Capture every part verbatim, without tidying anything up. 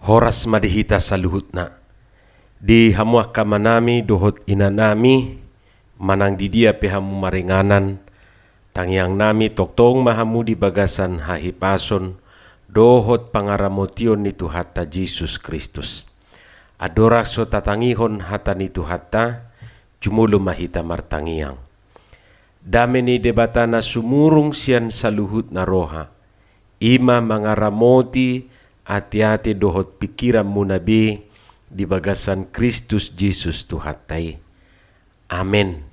Horas ma di hita saluhutna. Di hamu angka amanami dohot inanami, manang di dia pe hamu maringanan, tangiangnami tongtong ma hamu di bagasan hahipason dohot pangaramotion ni Tuhanta Jesus Kristus. Andorang so tatangihon hata ni Tuhanta, jumolo ma hita martangiang. Dame ni Debata na sumurung sian saluhutna roha, i ma mangaramoti ateate dohot pingkiranmuna be di bagasan Kristus Jesus Tuhanta i. Amen.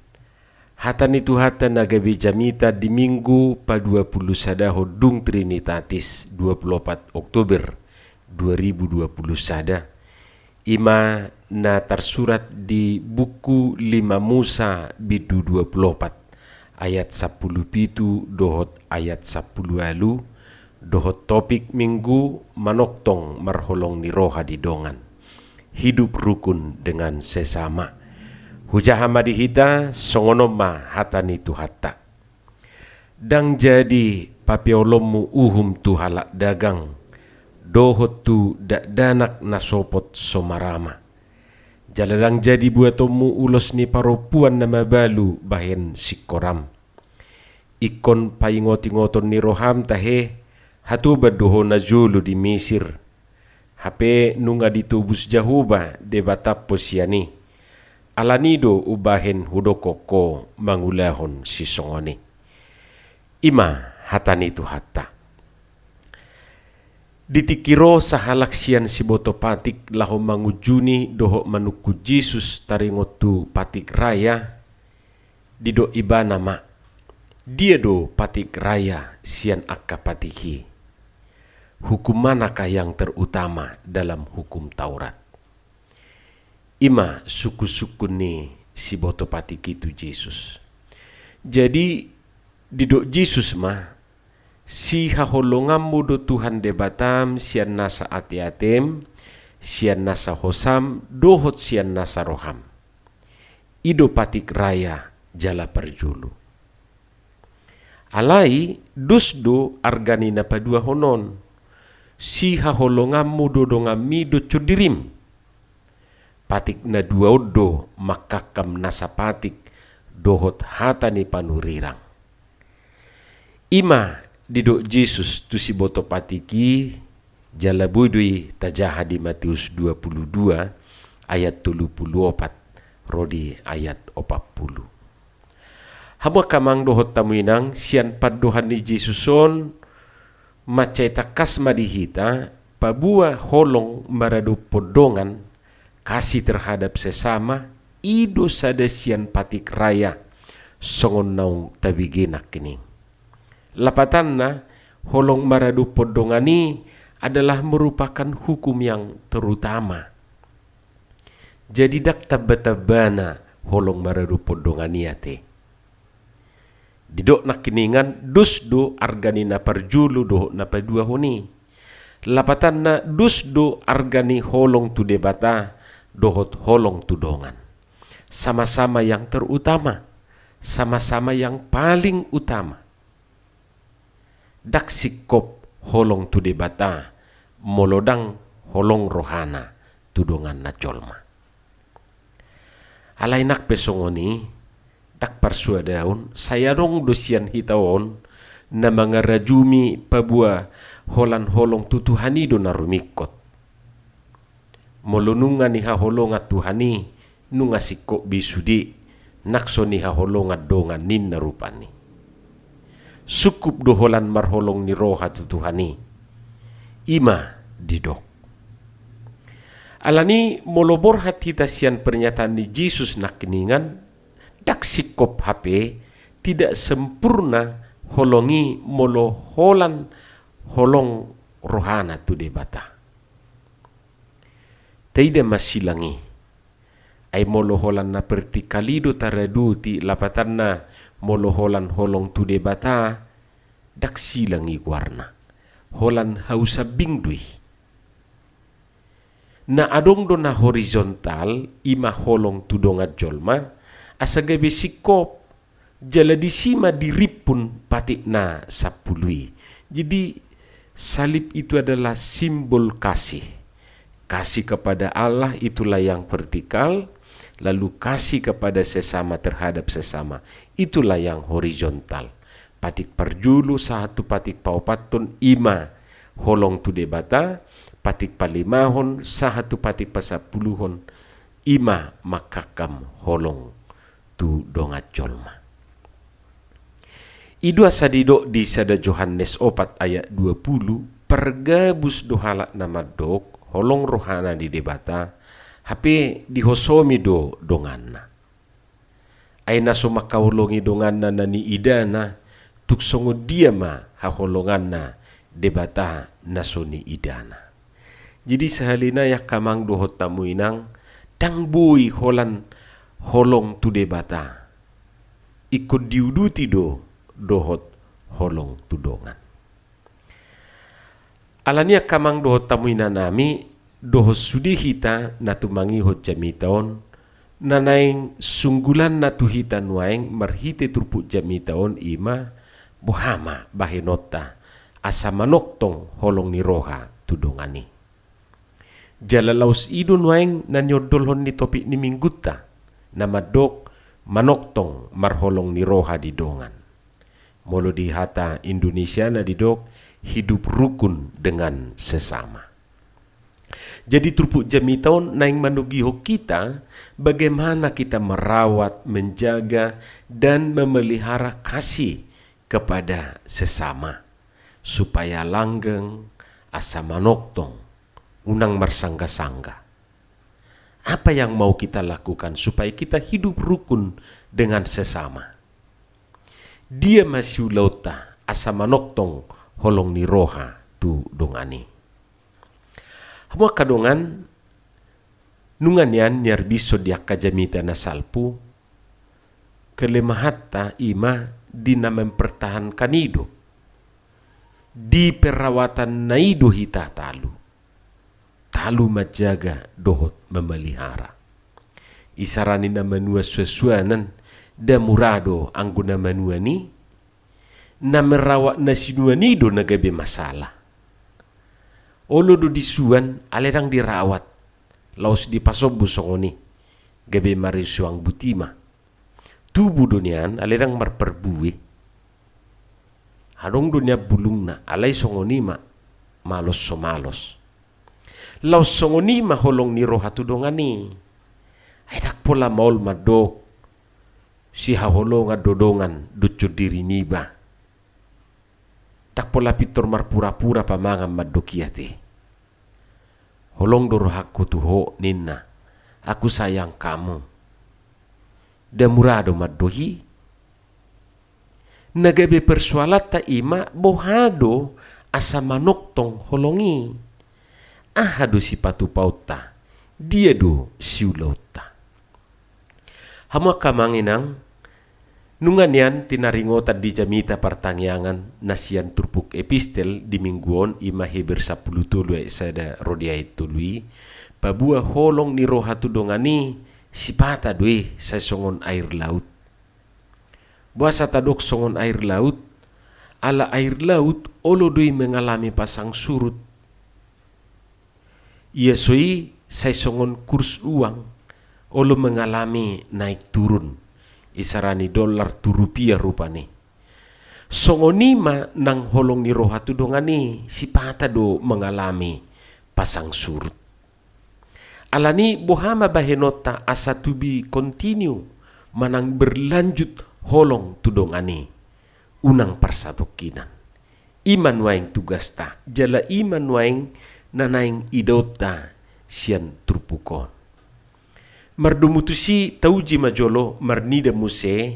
Hata ni Tuhanta na gabe jamita di Minggu paduapulusadahon dung Trinitatis, dua puluh opat Oktober dua ribu dua puluh sada. I ma na tarsurat di buku Lima Musa bindu dua puluh opat, ayat sampulu pitu dohot ayat sampulu ualu, dohot topik Minggu, manongtong marholong ni roha di dongan. Hidup rukun dengan sesama. Hujaha ma di hita, songon on ma hata ni Tuhanta. Ndang jadi papeolonmu uhum tu halak dagang, dohot tu dakdanak na sopot so marama. Jala ndang jadi buatonmu ulos ni parompuan na mabalu bahen singkoram. Ingkon paingotingoton ni roham tahe, hatoban do ho najolo di Misir. Hape nunga ditobus Jahowa Debatam ho sian i. Alani do umbahen hudokkon ho mangulahon sisongon i. I ma hata ni Tuhanta. Di tingki ro sahalak sian siboto patik laho mangunjuni dohot manungkun Jesus taringot tu patik raya, didok ibana ma, dia do patik raya sian angka patik i? Hukum manakah yang terutama dalam hukum Taurat? I ma sungkunsungkun ni siboto patik i tu Jesus. Jadi, didok Jesus ma, sihaholonganmu do Tuhan Debatam sian nasa ateatem, sian nasa hosam, dohot sian nasa roham. I do patik raya jala parjolo. Alai dos do arga ni na paduahon on, sihaholonganmu do donganmi dohot dirim. Patik na dua on do mangkangkam nasa patik dohot hata ni panurirang. I ma didok Jesus tu siboto patik i, jala boi do i tajaha di Matius dua puluh dua ayat tolu puluh opat ro di ayat opat puluh. Hamu angka amang dohot hamu inang, sian pandohan ni Jesus on mansai tangkas ma di hita, paboa holong maradophon dongan, kasih terhadap sesama, i do sada sian patik raya songon naung tabege nangkining. Lapatanna, holong maradophon dongan i adalah merupakan hukum yang terutama. Jadi ndang tambatambana holong maradophon dongan i ate. Didok nangkiningan, dos do arga ni na parjolo dohot na paduahon i. Lapatanna, dos do arga ni holong tu Debata dohot holong tu dongan. Sama-sama yang terutama, sama-sama yang paling utama. Ndang singkop holong tu Debata molo ndang holong rohana tu donganna jolma. Alai nang pe songon i, ndang parsuadaon, sai adong do sian hita on na mangarajumi paboa holan holong tu Tuhan i do na rumingkot. Molo nunga nihaholongan Tuhan i, nunga singkop be i sude, nang so nihaholongan dongan ninna rupani. Sungkup do holan marholong ni roha tu Tuhan i. I ma didok. Alani molo borhat hita sian pernyataan ni Jesus nangkiningan, ndang singkop hape, tidak sempurna holong i molo holan holong rohana tu Debata. Taida ma silang i. Ai molo holan na partingkali do taradoti, lapatanna molo holan holong tu Debata, ndang silang i goarna. Holan hau sambing do i. Na adong do na horizontal, i ma holong tu dongan jolma, asa gabe singkop. Jala disi ma dirimpun patik na sampulu i. Jadi, salib itu adalah simbol kasih. Kasih kepada Allah itulah yang vertikal, lalu kasih kepada sesama terhadap sesama itulah yang horizontal. Patik parjolo sahat tu patik paopathon i ma holong tu Debata, patik palimahon sahat tu patik pasampuluhon i ma mangkangkam holong tu dongan jolma. I do asa didok di sada Johannes opat ayat dua pulu, pargabus do halak na mandok holong rohana ni Debata, hape dihosomi do donganna. Ai na so mangkaholongi donganna na niidana, tung songon dia ma haholonganna Debata na so niidana. Jadi sahali nai angka amang dohot hamu inang, ndang boi holan holong tu Debata, ingkon diuduti do dohot holong tu dongan. Alani i angka amang dohot hamu inanami, dohot sude hita na tumangihon jamita on, na naeng sunggulanna tu hita nuaeng marhite turpuk jamita on i ma, boha ma bahenonta asa manongtong holong ni roha tu dongan i. Jala laos i do nuaeng na niondolhon ni topik ni minggunta, na mandok manongtong marholong ni roha di dongan. Molo di hata Indonesiana didok hidup rukun dengan sesama. Jadi turpuk jamita on naeng manogihon hita bagaimana kita merawat, menjaga, dan memelihara kasih kepada sesama, supaya langgeng, asa manongtong, unang marsangga-sangga. Apa yang mau kita lakukan supaya kita hidup rukun dengan sesama? Dia ma siulaonta asa manongtong holong ni roha tu dongan i. Hamu angka dongan, nunga nian niarbishon di angka jamita na salpu, kelemahanta i ma di na mempertahankan i do. Di perawatanna i do hita talu. Talu manjaga dohot memelihara. Isarani na manuan suan-suanan, nda mura do anggo na manuan i, na merawat na sinuan i do na gabe masalah. Olo do disuan, alai ndang dirawat, laos dipasombu songon i, gabe marisuang buti ma. Tubu do nian, alai ndang marparbue. Adong do nian bulungna, alai songon i ma, malos so malos. Laos songon i ma holong ni roha tu dongan i. Ai ndang pola maol mandok, sihaholongan do dongan dohot diri niba. Ndang pola pintor marpura-pura pamangan mandok i ate. Holong do rohangku tu ho ninna, aku sayang kamu. Nda mura do mandok i. Na gabe persoalanta i ma boha do asa manongtong holong i. Aha do sipatupaonta, dia do siulaonta. Hamu angka amang inang, nunga nian tinaringotan di jamita partangiangan na sian turpuk epistel di minggu on i ma Heber sampulu tolu ayat sada ro di ayat tolu i, paboa holong ni roha tu dongan i sipata do i sai songon air laut. Boasa tadok songon air laut? Ala air laut olo do i mengalami pasang surut. Ia so i sai songon kurs uang, olo mengalami naik turun, isarani dolar tu rupia rupani. Songon i ma nang holong ni roha tu dongan i, sipata do mengalami pasang surut. Alani boha ma bahenonta asa to be continue manang berlanjut holong tu dongan i, unang parsatongkinan. I ma nuaeng tugasta, jala i ma nuaeng na naeng idaonta sian turpuk on. Mardomu tusi tauji ma jolo marnida muse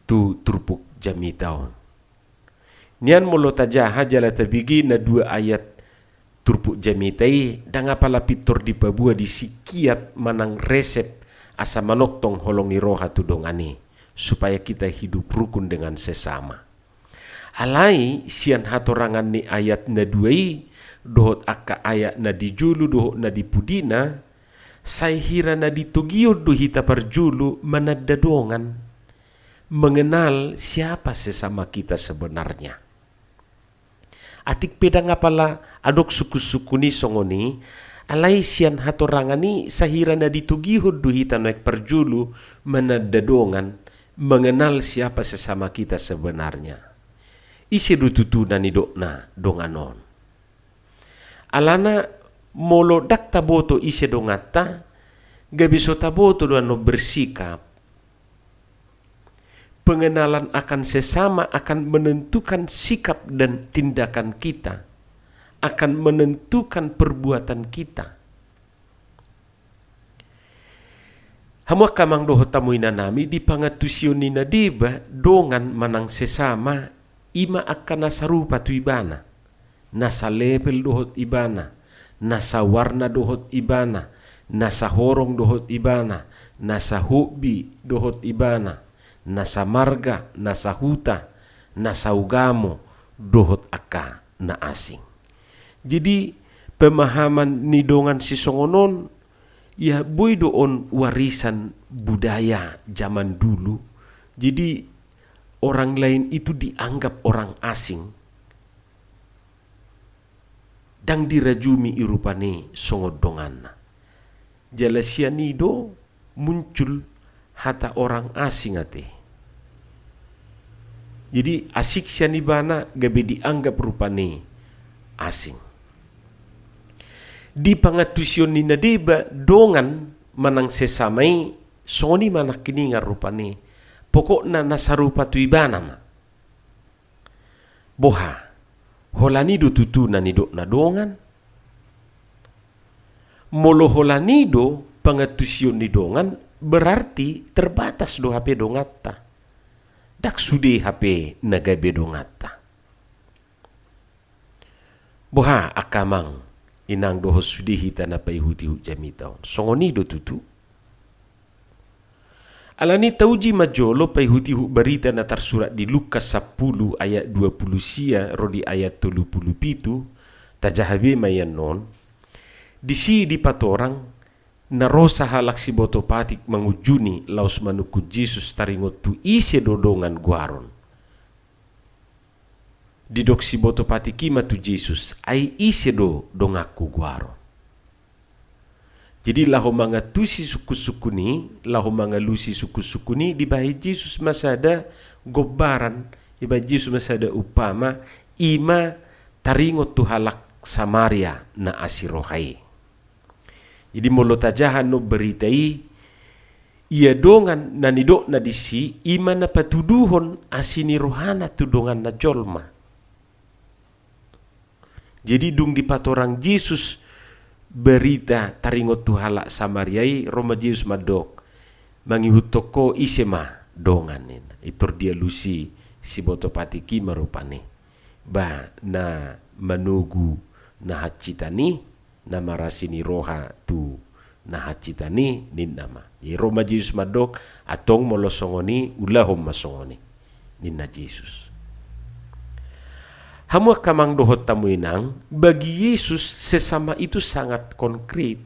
tu turpuk jamita on. Nian molo tajaha jala tabege na dua ayat turpuk jamita i, ndang apala pintor dipaboa disi kiat manang resep asa manongtong holong ni roha tu dongan i, supaya kita hidup rukun dengan sesama. Alai sian hatorangan ni ayat na dua i dohot angka ayat na di jolo dohot na di pudina, sai hira na ditogihon do hita parjolo mananda dongan, mengenal siapa sesama kita sebenarnya. Atik pe ndang apala adong sungkun-sungkun i songon i, Alai sian hatorangan i sahira na ditogihon do hita nuaeng parjolo mananda dongan, mengenal siapa sesama kita sebenarnya. Ise do tutu na nidokna dongan on? Alana molo ndang taboto ise donganta, gabe so taboto do annon bersikap. Pengenalan akan sesama akan menentukan sikap dan tindakan kita, akan menentukan perbuatan kita. Hamu angka amang dohot hamu inanami, di pangantusion ni na deba, dongan manang sesama, i ma angka na sarupa tu ibana, na salevel dohot ibana, na sawarna dohot ibana, na sahorong dohot ibana, na sahobi dohot ibana, na samarga, na sahuta, na saugamo, dohot angka na asing. Jadi, pemahaman ni dongan sisongon on, ya, boi do on warisan budaya zaman dulu. Jadi, orang lain itu dianggap orang asing. Ndang dirajumi i rupani songon donganna. Jala sian i do muncul hata orang asing ate. Jadi, asing sian ibana gabe dianggap rupani asing. Di pangantusion ni na deba, dongan manang sesama i, songon i ma nangkiningan rupani. Pokokna na sarupa tu ibana ma. Boha, holan i do tutu na nidokna dongan? Molo holan i do pangantusion ni dongan, berarti terbatas do hape donganta. Ndang sude hape na gabe donganta. Boha angka amang, inang dohot sude hita na paihutihut jamita on. Songon i do tutu? Alani tauji ma jolo paihutihut barita na tarsurat di Lukas sampulu ayat dua pulu sia ro di ayat tolu pulu pitu, tajaha be ma i annon. Disi dipatorang, na ro sahalak siboto patik mangunjuni laos manungkun Jesus taringot tu ise do dongan goaron. Didok siboto patik i ma tu Jesus, ai ise do donganku goaron? Jadi laho mangantusi sungkunsungkun i, laho mangalusi sungkunsungkun i, dibahen Jesus ma sada gombaran, dibahen Jesus ma sada umpama, i ma taringot tu halak Samaria na asi roha i. Jadi molo tajaha annon barita i, ia dongan na nidokna disi, i ma na patuduhon asi ni rohana tu donganna jolma. Jadi dung dipatorang Jesus barita taringot tu halak Samaria i, ro ma Jesus mandok, mangihuthon ho ise ma dongan ninna. Intor dialusi siboto patik i ma rupani. Ba na manogu na hansitan i, na marasi ni roha tu na hansitan i, ninna ma. Jadi ro ma Jesus mandok, antong molo songon i, ulahon ma songon i, ninna Jesus. Hamu angka amang dohot hamu inang, bagi Yesus sesama itu sangat konkret.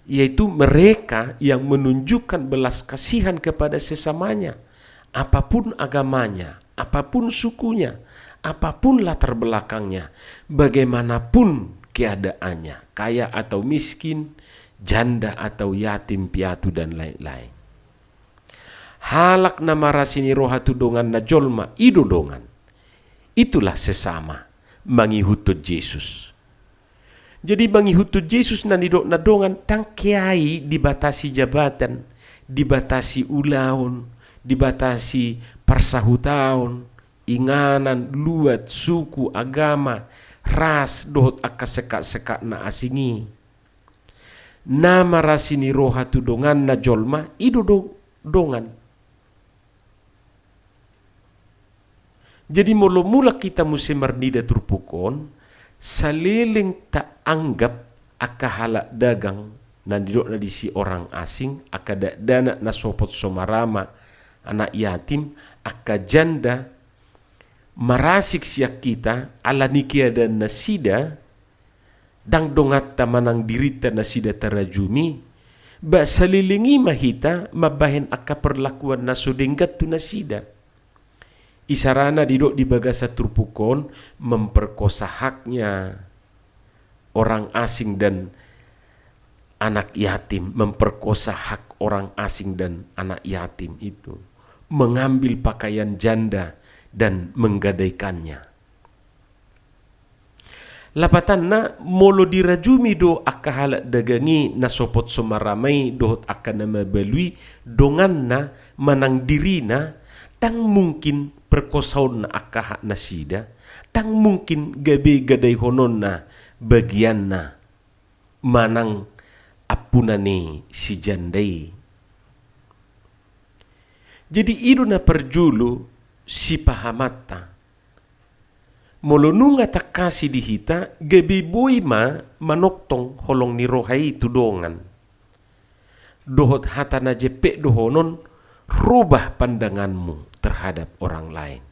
Yaitu mereka yang menunjukkan belas kasihan kepada sesamanya, apapun agamanya, apapun sukunya, apapun latar belakangnya, bagaimanapun keadaannya, kaya atau miskin, janda atau yatim piatu, dan lain-lain. Halak na marasi ni roha tu donganna jolma, i do dongan. Itulah sesama, mangihuthon Jesus. Jadi mangihuthon Jesus na nidokna dongan, ndang keai dibatasi jabatan, dibatasi ulaon, dibatasi parsahutaon, inganan, luat, suku, agama, ras, dohot angka sekat-sekat na asing i. Na marasi ni roha tu donganna jolma, i do do-, dongan. Jadi molo mulak hita muse marnida turpuk on, saleleng taanggap angka halak dagang, na nidokna disi orang asing, angka dakdanak na sopot so marama, anak yatim, angka janda, marasing sian hita, ala ni keadaan nasida, ndang donganta manang dirinta nasida tarajumi, ba saleleng i ma hita mambahen angka perlakuan na so denggan tu nasida. Isarana didok di bagasan turpuk on, memperkosa haknya orang asing dan anak yatim, memperkosa hak orang asing dan anak yatim itu, mengambil pakaian janda dan menggadaikannya. Lapatanna, molo dirajumi do angka halak dagang i na sopot so marama i dohot angka na mabalu i donganna manang dirina, ndang mungkin perkosaonna angka hak nasida, ndang mungkin gabe gadaihononna bagianna manang ampuna ni si janda i. Jadi i do na parjolo sipahamanta. Molo nunga tangkas i di hita, gabe boi ma manongtong holong ni roha i tu dongan. Dohot hata na jempek dohonon, rubah pandanganmu terhadap orang lain.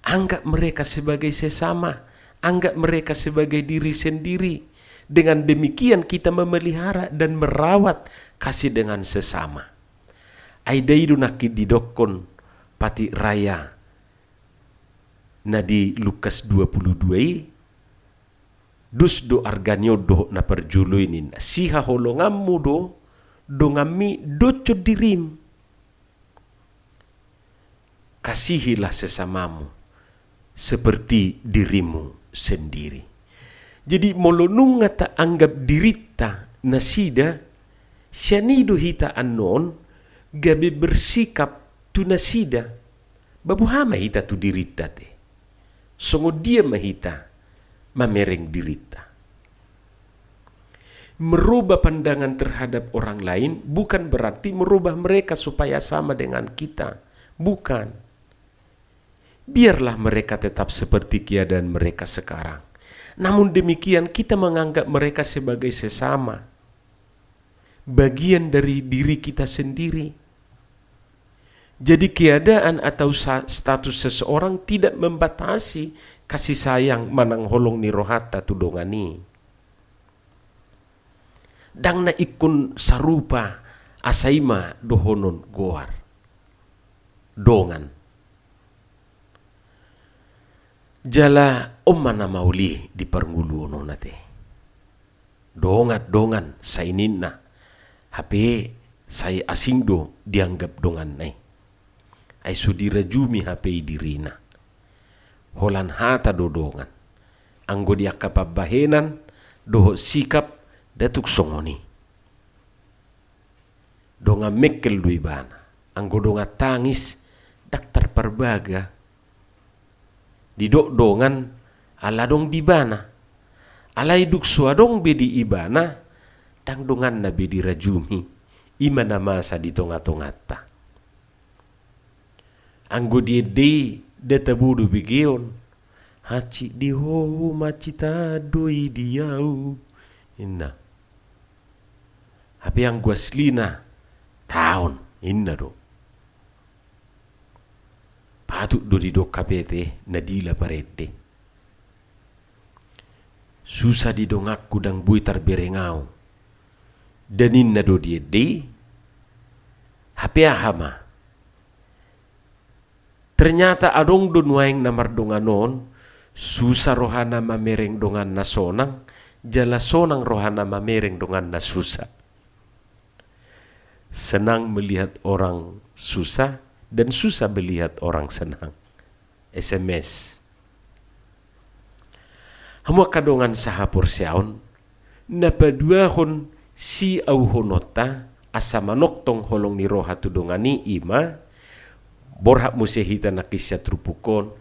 Anggap mereka sebagai sesama, anggap mereka sebagai diri sendiri. Dengan demikian kita memelihara dan merawat kasih dengan sesama. Ai da i do nangkin didokkon patik raya na di Lukas dua puluh dua i, dos do arga ni on dohot na parjolo i ninna, sihaholonganmu do donganmi doncon dirim. Kasihilah sesamamu seperti dirimu sendiri. Jadi molo nunga taanggap dirinta nasida, sian i do hita annon gabe bersikap tu nasida. Ba boha ma hita tu dirinta te? Songon dia ma hita mamereng dirinta? Merubah pandangan terhadap orang lain bukan berarti merubah mereka supaya sama dengan kita. Bukan. Biarlah mereka tetap seperti keadaan mereka sekarang. Namun demikian, kita menganggap mereka sebagai sesama, bagian dari diri kita sendiri. Jadi, keadaan atau sa-, status seseorang tidak membatasi kasih sayang manang holong ni rohanta tu dongan i. Ndang na ingkon sarupa, asa i ma dohonon goar dongan. Jala on ma na maol i di parngoluononna te. Dongan, dongan, sai ninna. Hape sai asing do dianggap donganna i. Ai so dirajumi hape i dirina. Holan hata do dongan. Anggo di angka pambahenan dohot sikap, nda tuk songon i. Dongan mengkel do ibana. Anggo dongan tangis, ndang tarparbaga. Didok dongan ala adong di ibana. Alai dung so adong be di ibana, ndang donganna be dirajumi. I ma na masa di tonga-tonganta. Anggo di ende i, nda tabo do begeon. Hansit di ho, hansit tandoi di ahu, ninna. Hape anggo aslina, taon, ninna do. Patut do didok hape te, na dila parende. Susa di donganku, ndang boi tarbereng ahu. Nda ninna do di ende i. Hape aha ma? Ternyata adong do nuaeng na mardongan on, susa rohana mamereng donganna sonang, jala sonang rohana mamereng donganna susa. Senang melihat orang susah dan susah melihat orang senang. S M S. Hamu angka dongan sahaporseaon, na paduahon siauhononta asa manongtong holong ni roha tu dongan i, i ma, borhat muse hita nangkin sian turpuk on,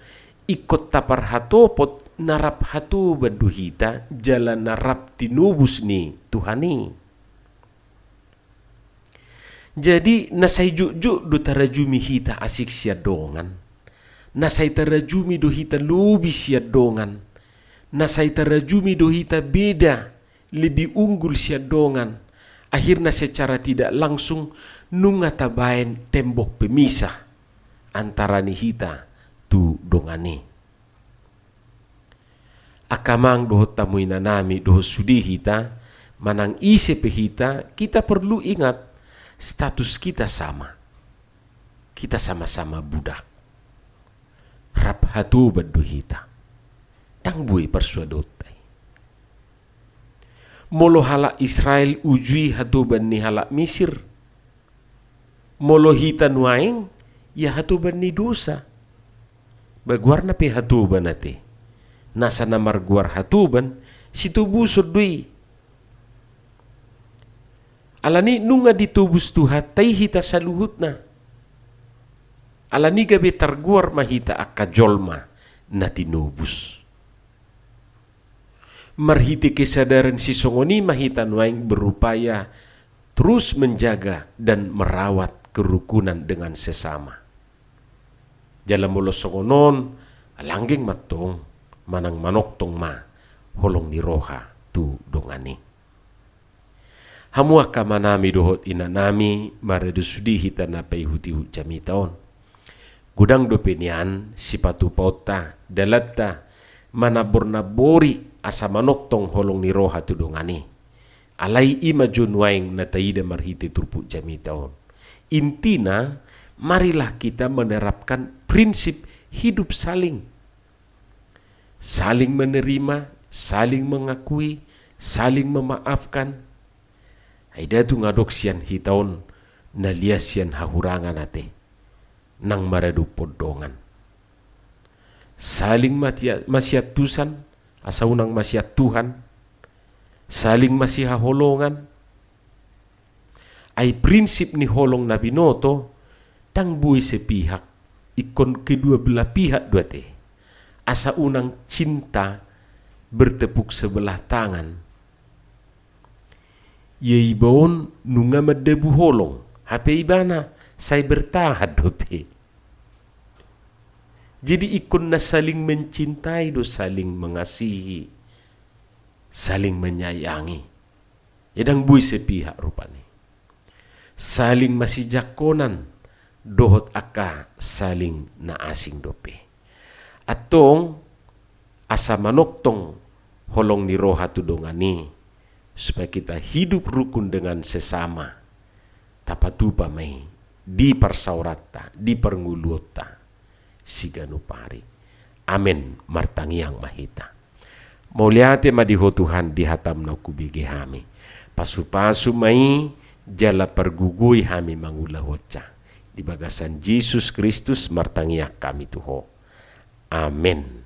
ingkon taparhatopot na rap hatoban do hita jala na rap tinobus ni Tuhan i. Jadi, na sai jotjot do tarajumi hita asing sian dongan. Na sai tarajumi do hita lobi sian dongan. Na sai tarajumi do hita beda, lebih unggul sian dongan. Akhirna secara tidak langsung nunga tabaen tembok pemisah antara ni hita tu dongan i. Angka amang dohot hamu inanami dohot sude hita, manang ise pe hita, kita perlu ingat, status kita sama. Kita sama-sama budak. Rap hatoban do hita. Ndang boi parsuadonta i. Molo halak Israel uju i hatoban ni halak Misir, molo hita nuaeng, ia hatoban ni dosa. Ba goarna pe hatoban ate. Nasa na margoar hatoban, sitobuson do i. Alani nunga ditobus Tuhanta i hita saluhutna. Alani gabe targoar ma hita angka jolma na tinobus. Marhite kesadaran sisongon i ma hita nuaeng berupaya terus menjaga dan merawat kerukunan dengan sesama. Jala molo songon on, langgeng ma tong manang manongtong ma holong ni roha tu dongan i. Hamu angka amanami dohot inanami, maradu sude hita na paihutihut jamita on. Godang dope nian sipatupaonta, dalanta, manambor-nambori asa manongtong holong ni roha tu dongan i. Alai i ma jo nuaeng na taida marhite turpuk jamita on. Intina, marilah kita menerapkan prinsip hidup saling. Saling menerima, saling mengakui, saling memaafkan. Ai da tung adong sian hita on na lias sian hahurangan ate, nang maradophon dongan. Saling matia-, masiantusan, asa unang masiantuhan. Saling masihaholongan. Ai prinsip ni holong na binoto, ndang boi sepihak, ingkon kedua belah pihak do ate. Asa unang cinta bertepuk sebelah tangan. Ia iba on nunga mandabu holong, hape ibana sai bertahan dope. Jadi ingkon na saling mencintai do, saling mengasihi, saling menyayangi. Ia ndang boi sepihak rupani. Saling masijangkonan dohot angka saling na asing dope. Antong asa manongtong holong ni roha tu dongan i, supaya kita hidup rukun dengan sesama, tapatupa ma i di parsaoranta, di parngoluonta siganup ari. Amen. Martangiang ma hita. Mauliate ma di Ho Tuhan di hatam naung hubege hami. Pasupasu ma i jala pargogoi hami mangulahonsa. Di bagasan Jesus Kristus martangiang hami tu Ho. Amen.